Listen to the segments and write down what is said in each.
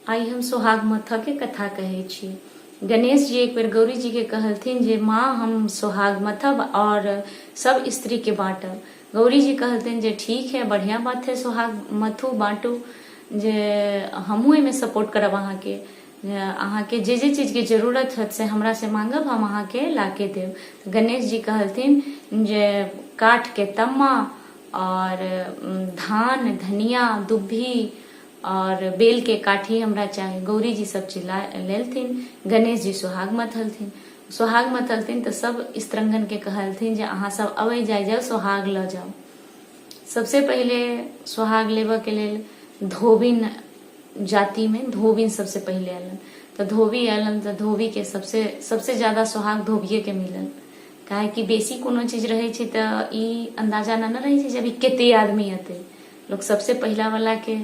आइ हम सोहाग मथके कथा कहै छी। गणेश जी एक बेर गौरी जी के कहलथिन जे माँ हम सोहाग मथब और सब स्त्री के बाँटब। गौरी जी कहलथिन जे ठीक है, बढ़िया बात है, सोहाग मथू बाँटू, जे हमहूँ एहिमे सपोर्ट करब अहाँके, अहाँके जे जे चीजके जरूरत होयत से हमरा से मांगब, हम अहाँके लाके देब। गणेश जी कहलथिन जे काठके तम्मा और धान, धनिया, दुब्भी और बेलके काठी हमरा चाही। गौरी जी सब चीज ला लेलथिन। गणेश जी सोहाग मथलथिन। सोहाग मथलथिन तऽ सब स्त्रंगनके कहलथिन जे अहाँ सब अबै जाइ जाउ, सोहाग लऽ जाउ। सबसे पहिले सोहाग लेबऽके लेल धोबिन जातिमे धोबिन सबसे पहिले अयलन। तऽ धोबी अयलन तऽ धोबीके सबसे सबसे ज्यादा सोहाग धोबियेके मिलल, काहेकि बेसी कोनो चीज रहै छै तऽ ई अन्दाजा नहि ने रहै छै जे अभी कते आदमी अतै। लोक सबसे पहिला वालाके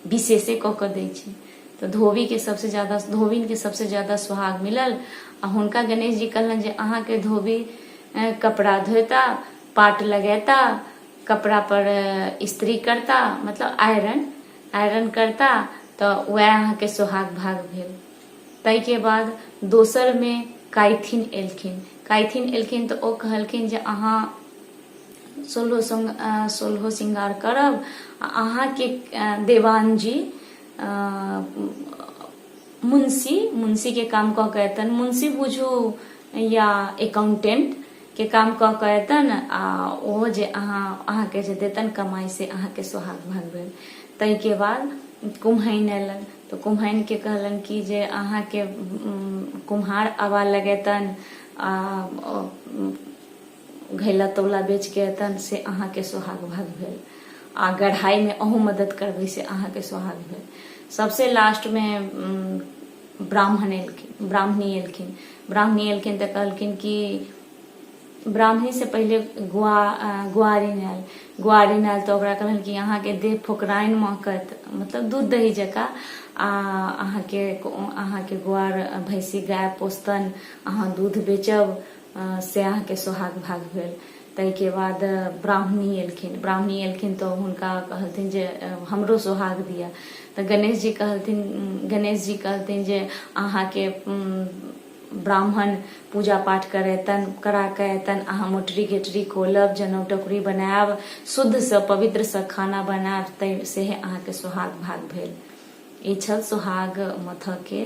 विशेषे कऽ कऽ दै छै। तऽ धोबीके सबसे ज्यादा, धोबिनके सबसे ज्यादा सोहाग मिलल। आ हुनका गणेश जी कहलनि जे अहाँके धोबी कपड़ा धोता, पाट लगेता, कपड़ा पर इस्त्री करता, मतलब आयरन आयरन करता, तऽ वएह अहाँके सोहाग भाग भेल। ताहिके बाद दोसरमे काइथिन एलखिन। काइथिन एलखिन तऽ ओ कहलखिन जे अहाँ सोलहो श्रृंगार करब आ अहाँके देवान जी मुंशी मुंशीके काम कऽ के एतनि, मुंशी बुझू या एकाउंटेंट के काम कऽ के एतनि, आ ओहो जे अहाँके जे देतनि कमाइ से अहाँके सोहाग भाग भेल। ताहिके बाद कुम्हैन अयलनि तऽ कुम्हैनके कहलनि कि जे अहाँके कुम्हार आबा लगेतनि आ घैला तौला बेचके एतनि से अहाँके सोहाग भाग भेल, आ गढ़ाइमे अहूँ मदद करबै से अहाँके सोहाग भेल। सबसे लास्टमे ब्राह्मण एलखिन, ब्राह्मणी एलखिन। ब्राह्मणी एलखिन तऽ कहलखिन कि ब्राह्मणीसँ पहिले ग्वारिन आयल। ग्वारिन आयल तऽ ओकरा कहलनि कि अहाँके देह फोकराइन महकत, मतलब दूध दही जकाँ, आ अहाँके ग्वार भैंसी गाय पोसतनि, अहाँ दूध बेचब, से अहाँके सोहाग भाग भेल। ताहिके बाद ब्राह्मणी एलखिन। ब्राह्मणी एलखिन तऽ हुनका कहलथिन जे हमरो सोहाग दिअ। तऽ गणेश जी कहलथिन जे अहाँके ब्राह्मण पूजा पाठ करेतनि, करा कऽ एतनि, अहाँ मोटरी घेटरी खोलब, जनउ टोकरी बनायब, शुद्धसँ पवित्रसँ खाना बनायब, ताहि से अहाँके सोहाग भाग भेल। ई छल सोहाग मथऽके।